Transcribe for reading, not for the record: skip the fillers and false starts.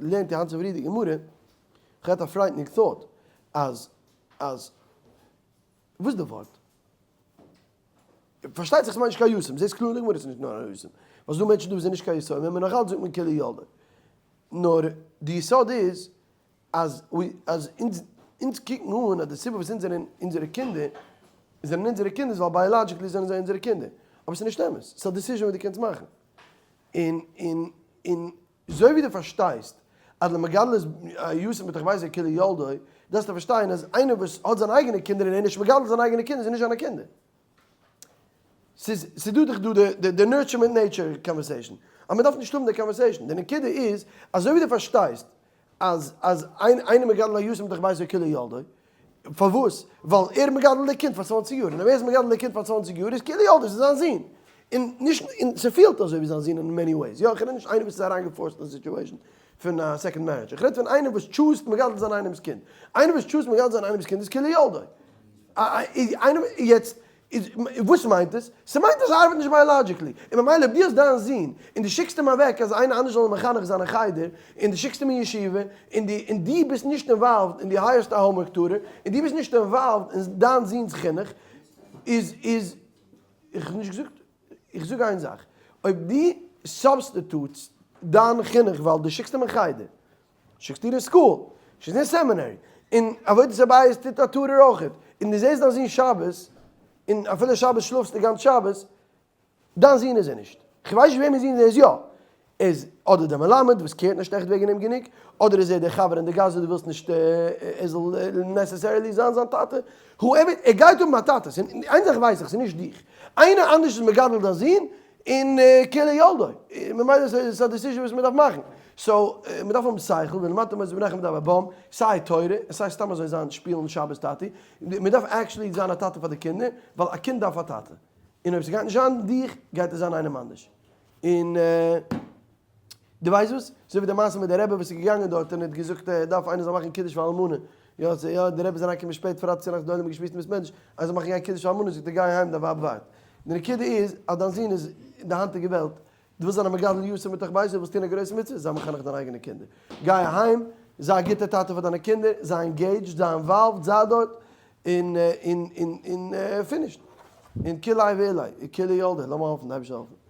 געלערנט די היינט צופרי די גמרא, איך האט א frightening thought אז אז וואס איז די ווארט? פארשטייט זיך ס'מיינט נישט קיין יתום, זעסט קלאר אין די גמרא ס'איז נישט נאר א יתום, ווייל ס'דא מענטשן דא וואס זענען נישט קיין יתומים און נאכאלץ זאגט מען כאילו ילדו. נאר די יסוד איז אז אז אונז אונז קוקן אן אז די סיבה וואס אונז זענען אונזערע קינדער זענען אונזערע קינדער איז ווייל biologically זענען זיי אונזערע קינדער, אבער ס'איז נישט אמת, ס'איז א decision וואס דו קענסט מאכן. און און און אזוי ווי דו פארשטייסט אז למגדל את היתום בתוך ביתו כאילו ילדו, דארפסטו פארשטיין אז איינער וואס האט זיינע אייגענע קינדער און ער איז נישט מגדל זיינע אייגענע קינדער זענען נישט זיינע קינדער. ס'איז ס'איז דא דאך דא די nurture מיט nature conversation, אז מ'דארף נישט האבן די conversation, די נקודה איז אזוי ווי דו פארשטייסט אז אז איינער מגדל א יתום בתוך ביתו כאילו ילדו, פארוואס? ווייל ער מגדל די קינד פאר צוואנציג יאר, און אויב ער איז מגדל די קינד פאר צוואנציג יאר איז כאילו ילדו, ס'איז זיין זון, און נישט און ס'פילט אזוי ווי זיין זון אין many ways, יא איך רעד נישט איינער וואס איז אריין גע force ט אין א situation פון א second marriage, איך רעד פון איינער וואס choose ט מגדל זיין איינעמס קינד, איינער וואס choose ט מגדל זיין איינעמס קינד איז כאילו ילדו. איינער יעצט איז וואס מיינט עס? ס'מיינט אז ס'ארבעט נישט biologically, און ממילא אויב דו האסט דיין זון און דו שיקסט אים אוועק אז איינער אנדערש זאל אים מחנך זיין אין חדר, און דו שיקסט אים אין ישיבה, און דו און דו ביסט נישט involved און דו hire סט א homework tutor, און דו ביסט נישט involved אין דיין זון'ס חינוך, איז איז איך האב נישט געזאגט, איך זאג איין זאך, אויב דו substitute סט דיין חינוך ווייל דו שיקסט אים אין חדר, שיקסט איר אין school, שיקסט אין seminary, און עבודת הבית טוט א tutor אויכעט, און דו זעסט דיין זון שבת, און אפילו שבת שלאפסטו גאנץ שבת, דיין זון איז ער נישט. כ'ווייס נישט וועמענס זון ער איז יא. איז אדער דער מלמד וואס care ט נישט עכט וועגן אים גענוג, אדער איז ער דער חבר אין די גאס וואס דו ווילסט נישט ער זאל necessarily זיין זיין טאטע. Whoever, ער גייט האבן א טאטע, איין זאך ווייס איך, ס'איז נישט דיך. איינער אנדערש איז מגדל דיין זון, און כאילו ילדו, ממילא איז עס א decision וואס מען דארף מאכן, so מען דארף האבן שכל, ולמדתם את בניכם מדבר בם, סיי תורה, און סיי סתם אזוי זיין שפילן שבת טאטי, מען דארף actually זיין א טאטע פאר די קינדער, ווייל א קינד דארף א טאטע, און אויב ס'גייט נישט זיין דיך, גייט עס זיין איינעם אנדערש, און דו ווייסט וואס? אזוי ווי די מעשה מיט די רבי וואס איז געגאנגען דארט און האט געזאגט ער דארף איינער זאל מאכן קידוש פאר אלמנה, יא ס'איז יא די רבי איז אריינגעקומען שפעט פרייטאג צונאכטס די עולם האט געשמועסט אין בית מדרש, איינער זאל מאכן גיין קידוש פאר אלמנה זאגט ער גיי אהיים דיין ווייב ווארט. די נקודה איז אז דיין זון איז אין די היינטיגע וועלט, דו ווילסט זיין א מגדל יתום מתוך ביתו, ווילסט טון א גרויסע מצוה, זיי מחנך דיינע אייגענע קינדער, גיי אהיים, זיי א גוטער טאטע פאר דיינע קינדער, זיי engaged, זיי involved, זיי דארט, און און און און finished. און כולי ואולי, כאילו ילדו, לאמיר האפן די אייבערשטער זאל העלפן.